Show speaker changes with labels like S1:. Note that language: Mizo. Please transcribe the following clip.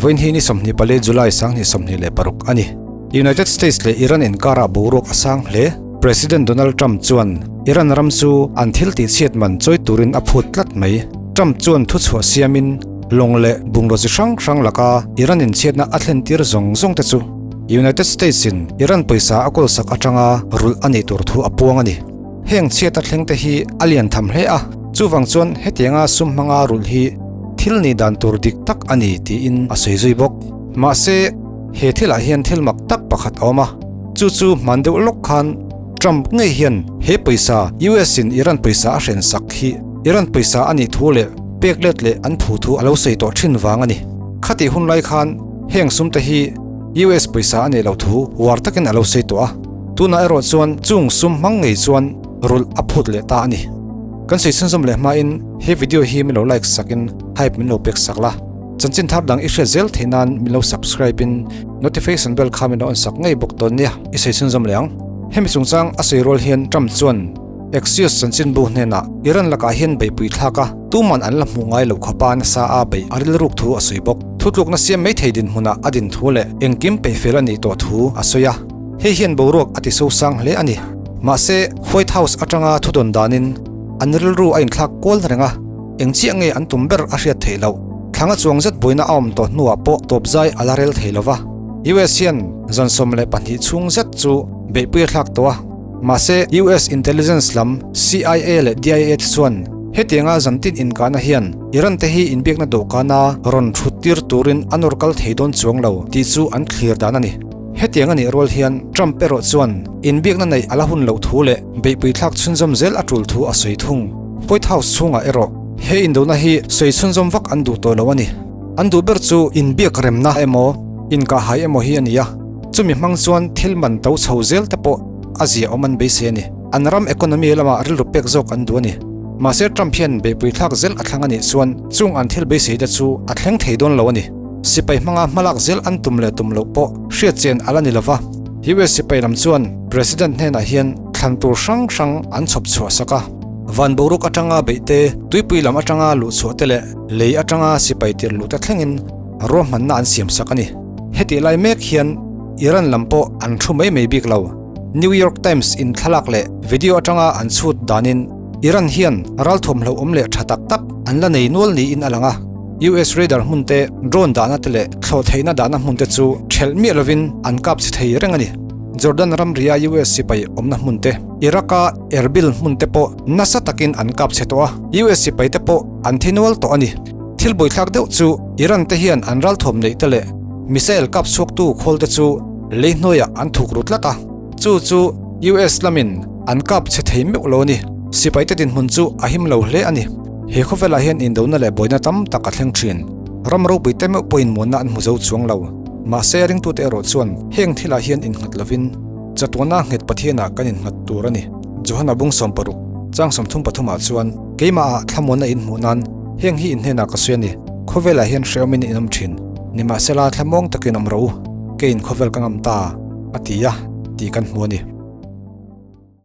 S1: Vawiin hi ni 24 July 2026 a ni. United States leh Iran inkarah boruak a sang hle. President Donald Trump chuan Iran ram chu an thil tihchhiat man chawi turin a phut tlat mai. Trump chuan thuchhuah siamin lawng leh bungraw chi hrang hrang laka Iran inchhiatna a thlentir zawng zawng te chu United States in Iran pawisa a kawlsak atanga rulh a nih tur thu a puang a ni. Heng chhiat a thleng te hi a lian tham hle a, chuvang chuan hetianga sum hmanga rulh hi thil nih dan tur dik tak a ni tiin a sawi zui bawk. Mahse, he thilah hian thil mak tak pakhat a awm a, chu chu hman deuh lawk khan Trump ngei hian he pawisa US in Iran pawisa a hren sak hi Iran pawisa a nih thu leh pek let leh an phu thu a lo sawi tawh thin vang a ni. Khatih hun lai khan heng sum te hi US pawisa a nih loh thu uar takin a lo sawi tawh a. Tunah erawh chuan chung sum hmang ngei chuan rulh a phut leh ta a ni. Kan sawi chhunzawm leh hmain he video hi min lo like sakin hype min lo pek sak la. Chanchin thar dang i hriat zel theih nan min lo subscribe in notification bell kha min lo on sak ngei bawk dawn nia. I sawi chhunzawm leh ang. Hemi chungchang a sawi rual hian Trump chuan Axios chanchinbu hnenah Iran lakah hian beihpui thlak a, tuman an la hmuh ngai loh khawpa nasa a beih a rilruk thu a sawi bawk. Thutlukna siam mai thei dinhmunah a din thu leh engkim peihfel a nih tawh thu a sawi a. Hei hian boruak a ti sosang hle a ni. Mahse, White House atanga thudawn danin an rilru a inthlak kual reng a, eng chiah nge an tum ber a hriat theih loh. Thlanga chuang zet buaina a awm tawh hnuah pawh tawpzai a la rel thei lo va. US hian zan 12 chhung zet chu beihpui a thlak tawh a. Mahse, US intelligence lam CIA leh DIA te chuan hetianga zantin inkahna hian Iran te hi inbiakna dawhkana rawn thut tir turin a nawr kal thei dawn chuang lo tih chu an thlir dan a ni. Hetiang a nih rual hian Trump erawh chuan inbiakna neih a la hun loh thu leh beihpui thlak chhunzawm zel a tul thu a sawi thung. White House chhungah erawh he indona hi sawi chhunzawm vak an duh tawh lo a ni. An duh ber chu inbiak remna emaw, inkahhai emaw hi a ni a, chumi hmang chuan thil man to chho zel te pawh a zia awm an beisei a ni. An ram economy lamah rilru pek zawk an duh a ni. Mahse Trump hian beihpui thlak zel a thlang a nih chuan chung an thil beisei te chu a thleng thei dawn lo a ni. Sipai hmanga hmalak zel an tum leh tum loh pawh hriat chen a la ni lova, US sipai lam chuan President hnenah hian thlan tur hrang hrang an chhawp chhuah sak a. Van boruak atanga beih te, tuipui lam atanga luh chhuah te leh lei atanga sipai tir luh te thlengin ruahmanna an siam sak a ni. Hetih lai mek hian Iran lam pawh an thu mai mai bik lo. New York Times in thlalak leh video atanga an chhut danin Iran hian ralthuam hlauhawm leh tha tak tak an la nei nual niin a lang a. US radar hmun te, drone dahna te leh thlawh theihna dahna hmun te chu ṭhelh miah lovin an kap chhe thei reng a ni. Jordan ramria US sipai awmna hmun te, Iraq-a Erbil hmun te pawh nasa takin an kap chhe tawh a, US sipai te pawh an thi nual tawh a ni. Thil buaithlak deuh chu Iran te hian an ralthuam neih te leh missile kap chhuaktu khawl te chu lei hnuaiah an thuk ru tlat a, chu chu US lamin an kap chhe thei meuh lo a ni. Sipai te dinhmun chu a him lo hle a ni. He khawvelah hian indona leh buaina tam tak a thleng thin. Ram ropui te meuh pawhin muanna an hmu zo chuang lo. Mahse, ringtute erawh chuan heng thilah hian innghat lovin chatuana nghet Pathianah kan innghat tur a ni. Johana bung 60, chang 33 ah chuan, Keimahah thlamuanna in hmuh nan heng hi in hnenah ka sawi a ni, khawvelah hian hrehawmin in awm thin. Nimahsela, thlamuang takin awm rawh u, keiin khawvel ka ngam ta, a ti a, tih kan hmu a ni.